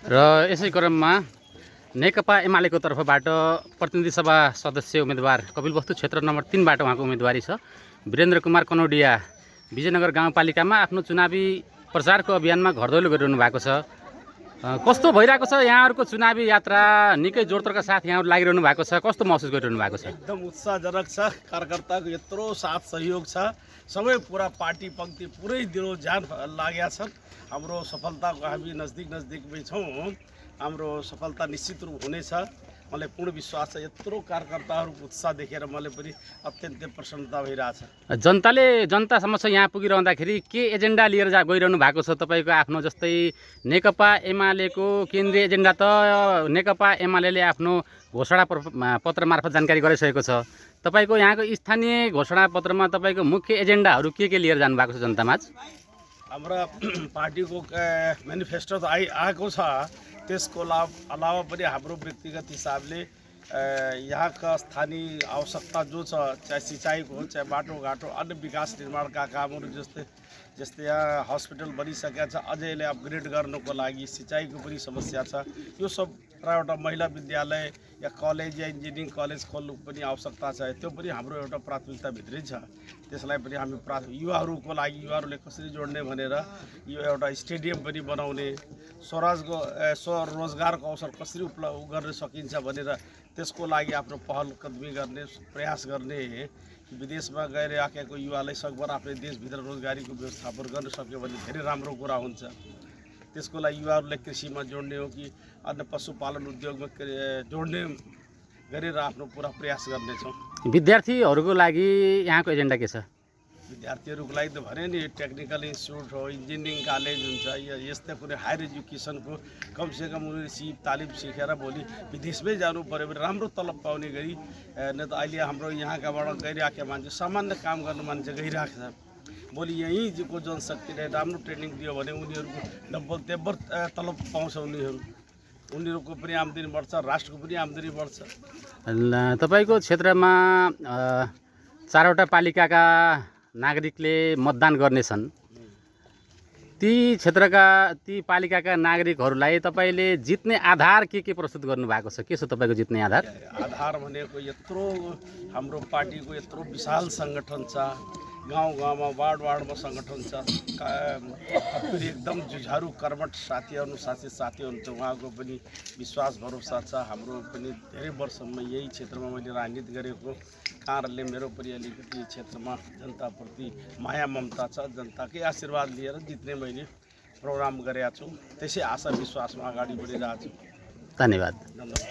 र यसै क्रममा नेकपा एमालेको तर्फबाट प्रतिनिधि सभा सदस्य उम्मेदवार कपिलवस्तु क्षेत्र नम्बर 3 बाट उहाँको उम्मेदवारी छ। वीरेन्द्र कुमार कनौडिया विजयनगर गाउँपालिकामा आफ्नो चुनावी प्रचारको अभियानमा घरदैलो गरिरहनु भएको छ। कस्तो भइरहेको छ यहाँहरूको चुनावी यात्रा? निकै जोडतोडका साथ यहाँहरू लागिरहनु भएको छ, कस्तो महसुस गरिरहनु भएको छ? एकदम उत्साहजनक छ। कार्यकर्ताको यत्रो साथ सहयोग छ, सबै पुरा पार्टी पंक्ति पुरै दिलो ज्यान लागेका छन्। हाम्रो सफलताको हामी नजदिकमै छौँ। हाम्रो सफलता निश्चित रूप हुनेछ, मलाई पूर्ण विश्वास छ। यत्रो कार्यकर्ताहरूको उत्साह देखेर मलाई पनि अत्यन्तै प्रसन्नता भइरहेछ। जनता समक्ष यहाँ पुगिरहँदाखेरि के एजेन्डा लिएर गइरहनु भएको छ तपाईँको? आफ्नो जस्तै नेकपा एमालेको केन्द्रीय एजेन्डा त नेकपा एमाले आफ्नो घोषणा पत्र मार्फत जानकारी गराइसकेको छ। तपाईँको यहाँको स्थानीय घोषणा पत्रमा तपाईँको मुख्य एजेन्डाहरू के लिएर जानुभएको छ जनतामाझ? हाम्रा पार्टीको म्यानिफेस्टो त आएको छ, त्यसको अलावा पनि हाम्रो व्यक्तिगत हिसाबले यहाँका स्थानीय आवश्यकता जो छ, चाहे सिँचाइको हो, चाहे बाटोघाटो, अन्य विकास निर्माणका कामहरू जस्तै यहाँ हस्पिटल बनिसकेका छ, अझै यसले अपग्रेड गर्नको लागि सिँचाइको पनि समस्या छ। यो सब र एउटा महिला विद्यालय या कलेज या इन्जिनियरिङ कलेज खोल्नु पनि आवश्यकता छ। त्यो पनि हाम्रो एउटा प्राथमिकताभित्रै छ। त्यसलाई पनि हामी युवाहरूको लागि युवाहरूले कसरी जोड्ने भनेर यो एउटा स्टेडियम पनि बनाउने, स्वरोजगारको अवसर कसरी उपलब्ध गर्न सकिन्छ भनेर त्यसको लागि आफ्नो पहल कदमी गर्ने प्रयास गर्ने। विदेशमा गएर आएको युवालाई सकभर आफ्नो देशभित्र रोजगारीको व्यवस्थापन गर्न सक्यो भने धेरै राम्रो कुरा हुन्छ। त्यसको लागि युवाहरूलाई कृषिमा जोड्ने हो कि अन्य पशुपालन उद्योगमा जोड्ने गरेर आफ्नो पुरा प्रयास गर्नेछौँ। विद्यार्थीहरूको लागि यहाँको एजेन्डा के छ? विद्यार्थीहरूको लागि त भने नि टेक्निकल इन्स्टिट्युट हो, इन्जिनियरिङ कलेज हुन्छ, या यस्तै कुनै हायर एजुकेसनको कमसेकम उनीहरूले तालिम सिकेर भोलि विदेशमै जानु पऱ्यो भने राम्रो तलब पाउने गरी। न त अहिले हाम्रो यहाँकाबाट गइरहेका मान्छे सामान्य काम गर्ने मान्छे गइरहेको छ, भोलि यहीँको जनशक्तिले राम्रो ट्रेनिङ दियो भने उनीहरूको डबल तेब्बर तलब पाउँछ। उनीहरूको पनि आम्दानी बढ्छ, राष्ट्रको पनि आम्दानी बढ्छ। तपाईँको क्षेत्रमा 4वटा पालिकाका नागरिकले मतदान गर्नेछन्। ती पालिकाका नागरिकहरूलाई तपाईँले जित्ने आधार के प्रस्तुत गर्नुभएको छ? के छ तपाईँको जित्ने आधार? आधार भनेको यत्रो हाम्रो पार्टीको यत्रो विशाल सङ्गठन छ, गाउँमा वार्डमा सङ्गठन छ, एकदम जुझारु कर्मठ साथी हुनुहुन्छ। उहाँको पनि विश्वास भरोसा छ। हाम्रो पनि धेरै वर्षमा यही क्षेत्रमा मैले राजनीति गरेको कारणले मेरो पनि अलिकति क्षेत्रमा जनताप्रति माया ममता छ। जनताकै आशीर्वाद लिएर जित्ने मैले प्रोग्राम गरेका छु। त्यसै आशा विश्वासमा अगाडि बढिरहेको छु। धन्यवाद।